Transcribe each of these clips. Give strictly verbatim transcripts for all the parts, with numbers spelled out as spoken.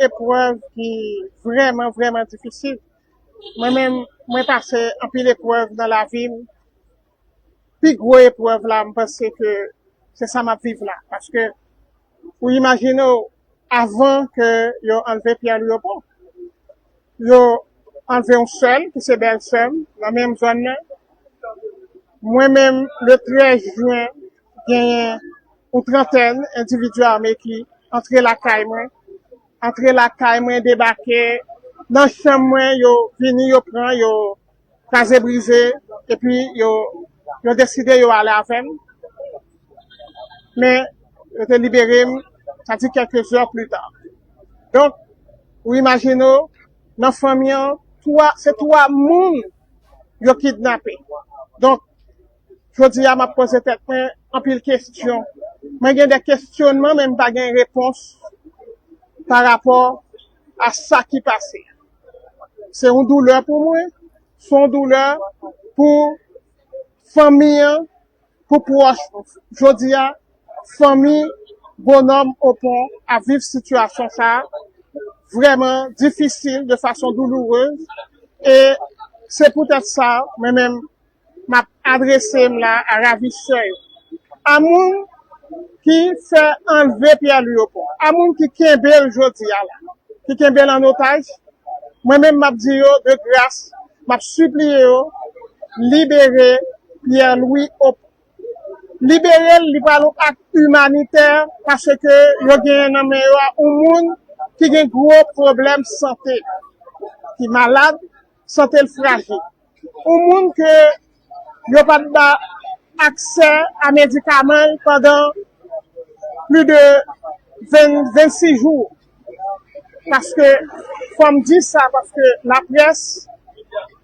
Eprèv ki vrèman, vrèman difisil. Mwen menm, mwen pase anpil eprèv nan lavi m. Pi gwo eprèv la, m panse ke se sa m ap viv la. Paske ou imajine w, avan ke yo anlve Pierre Louis Opont, yo anlve yon sè l, ki se bèlsè m, nan menm zòn nan. Mwen menm, le trèz jen, genyen yon trantèn endividi ame ki antre lakay mwen. Antre lakay mwen, debake nan chanm mwen, yo vini, yo pran, yo kraze brize, epi yo, yo deside yo ale avè m. Men, yo te libere m, sa di kèlke zè pli ta. Donk, ou imajine w, nan fanmi an, twa, se twa moun yo kidnape. Donk, jodi a, m ap poze tèt mwen anpil kesyon. Mwen gen de kesyonman, men m pa gen repons pa rapò a sa ki pase. Se yon doulè pou mwen, se yon doulè pou fanmi an, pou pwòch. Jodi a, fanmi Bonòm Opon ap viv sitiyasyon sa a vrèman difisil, de fason doulourez. E se poutèt sa, mwen menm, m ap adrese m la a ravisè yo, a moun ki fè anlve Pierre Louis Opon, a moun ki kenbe l jodi a la, ki kenbe l an otaj. Mwen menm, m ap di yo, de gras, m ap sipliye yo, libere Pierre Louis Opon. Libere l, li pral yon ak imanitè, paske yo genyen nan men yo a yon moun ki gen gwo pwoblèm sante, ki malad, sante l frajil. Yon moun ke yo pa t ba aksè a medikaman l pandan plis de ven, vennsis jou. Paske, fò m di sa, paske laprès,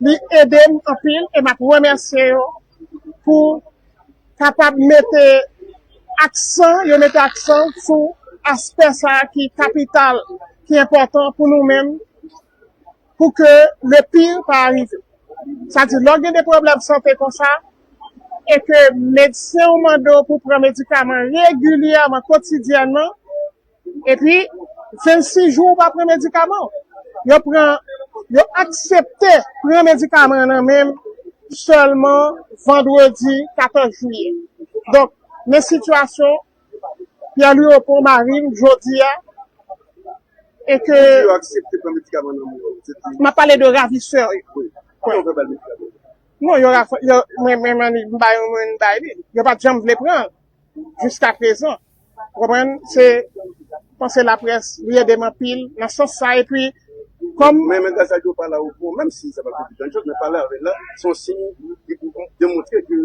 li ede m anpil e m ap remèsye yo pou kapab mete aksan, yo mete aksan sou aspè sa a ki kapital, ki enpòtan pou nou menm, pou ke le pire pa rive. Sa di, lè w gen de pwoblèm sante konsa, e ke medsen w mande w pou pran medikaman regilyèman, kotidyènman, epi vennsis jou ou pa pran medikaman w. Yo pran, yo aksepte pran medikaman nan men m sèlman vandredi katòz jiyè. Donk, men sitiyasyon Pierre Louis Opon mari m jodi a, e ke Yo aksepte pran medikaman nan men w, se di m ap pale de ravisè yo. Wi. Kòman w fè ba l medikaman? Non, yo, yo, mwen, mwen, mwen, m bay, mwen, m bay li. Yo pa t janm vle pran l jiska prezan. Ou konprann? Se, panse laprès, li ede m anpil nan sans sa, epi kòm Mwen, men gras a Dye, w pale a Opon, menm si sa pa fè tout grann chòz, men pale avè l la, se yon siy ki pou demontre ke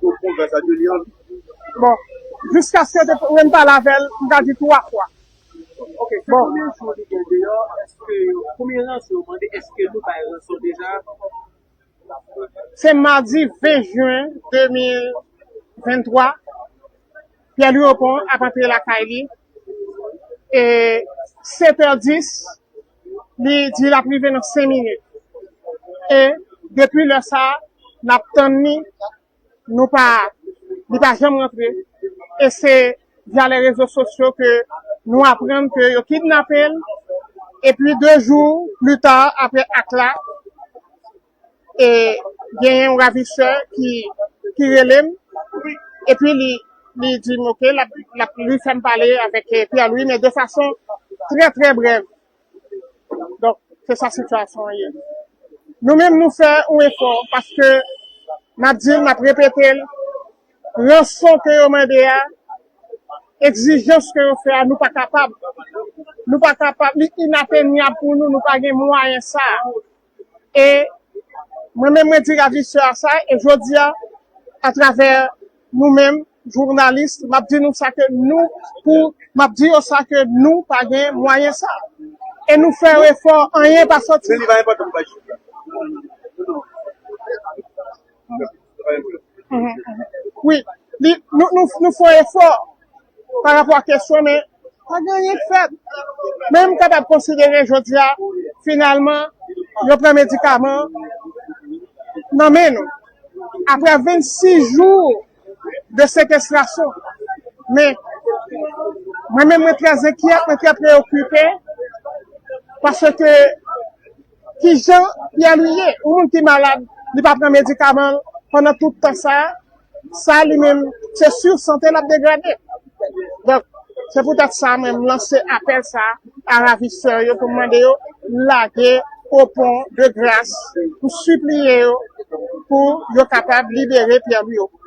Opon, gras a Dye, li anvi. Bon, jiskaske te, mwen pale avè l, m ta di twa fwa. Ok, se Bon. Konbyen jou li gen deyò? Èske, konbyen ranson yo mande? Èske nou bay ranson deja? Se madi ven jen de mil venntwa, Pierre Louis Opon ap antre lakay li. E setè dis, li di l ap rive nan senk minit. E depi lè sa a, n ap tann li, nou pa, li pa janm rantre. E se via les réseaux sociaux ke nou aprann ke yo kidnape l. Epi de jou pli ta, apre ak la, e genyen yon ravisè ki, ki rele m, epi li, li di m, ok, l ap, l ap, li fè m pale avèk, eh, Pierre Louis, men de fason trè, trè brèv. Donk, se sa sitiyasyon an ye. Nou menm, nou fè yon efò, paske m ap di l, m ap repete l, ranson ke yo mande a, egzijans ke yo fè a, nou pa kapab. Nou pa kapab, li inatenyab pou nou, nou pa gen mwayen sa a. E mwen menm, mwen di ravisè a sa, e jodi a, atravè nou menm, jounalis, m ap di nou sa ke nou, pou, m ap di yo sa ke nou pa gen mwayen sa. E nou fè efò, anyen pa soti. Men li pa enpòtan pou bay chif la. Mhm, mhm. Wi, li, nou, nou, nou fè efò pa rapò a kesyon, men pa gen anyen k fèt. Men m kapab konsidere jodi a, finalman, yo pran medikaman nan men nou. Apre vennsis jou de sekestrasyon. Men, mwen menm, mwen trè enkyèt, mwen trè preokipe, Paske kijan Pierre Louis ye? Yon moun ki malad, li pa pran medikaman l pandan tout tan sa a, sa li menm, se si sante l ap degrade. Donk, se poutèt sa mwen m lanse apèl sa a ravisè yo pou m mande yo lage o pon de gras, m sipliye yo pou yo kapab libere Pierre Louis.